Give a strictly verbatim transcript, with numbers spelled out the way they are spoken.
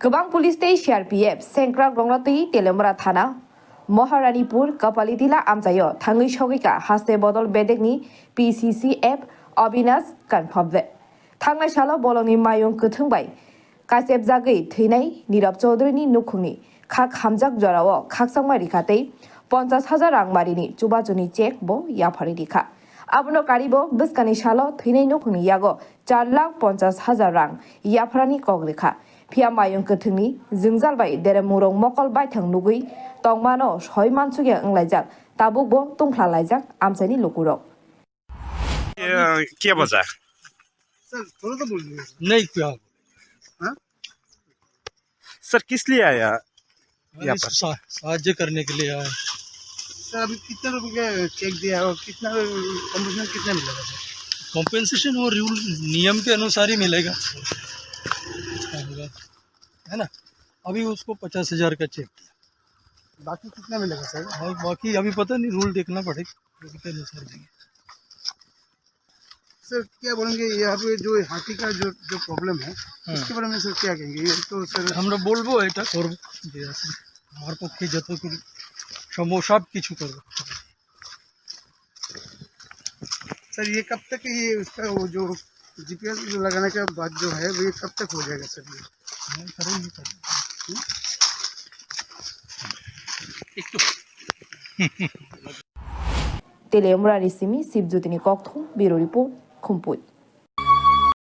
Kwbang police tei C R P F sengkrak rokno twi Teliamura thana Maharanipur Kapalitila amchaio thangwi sogwikha haste bodol bedekni P C C F Avinash Kanphabde. Thangnai salo bolongni mayung kwthwng bai kachepjagwi thwinai Nirav Chaudhuryni nukhungni khak hamjak jorao khakchangma rikha tei ponchas hajar rang marini chubachuni chek bo yapharwi rikha. Abono karibo bwskani salo thwinai nukhungni yago char lakh ponchas hajar rang yapharani kok rikha. Phiya mayung kwthwngni jwngjal bai deremmungrok mokol baithang nugwi tongmano soi mansukya wnglaijak, tabukbo tungkhlalaijak amchaini lukurok. ये क्या बजा है? सर, थोड़ा तो बोल दीजिए। नहीं क्या? सर, किस लिए आया? अरे, सा- साहाय्य करने के लिए आए। सर, अभी कितने रुपए का चेक दिया है और कितना कॉम्पनसेशन कितना मिलेगा सर? कॉम्पेंसेशन वो रूल नियम के अनुसार ही मिलेगा। है ना? अभी उसको पचास हजार का चेक दिया। बाकी कितना मिलेगा सर? और बाकी अभी पता नहीं, रूल देखना पड़ेगा, रूल के अनुसार देंगे। सर, क्या बोलेंगे यहाँ पे जो हाथी का जो जो प्रॉब्लम है, हाँ। इसके बारे में सर क्या कहेंगे? ये तो सर আমরা বলবো, এটা করবো, যে আছে আমার পক্ষে যতটুকু সম্ভব সব কিছু করবো। सर, ये कब तक ये उसका वो जो जीपीएस लगाने के बाद जो है, वो ये कब तक हो जाएगा सर? ये হ্যাঁ, করেই নিতে হবে। একটু Teliamurani simi Sibjotini kokthum, Bureau Report, Khumpui.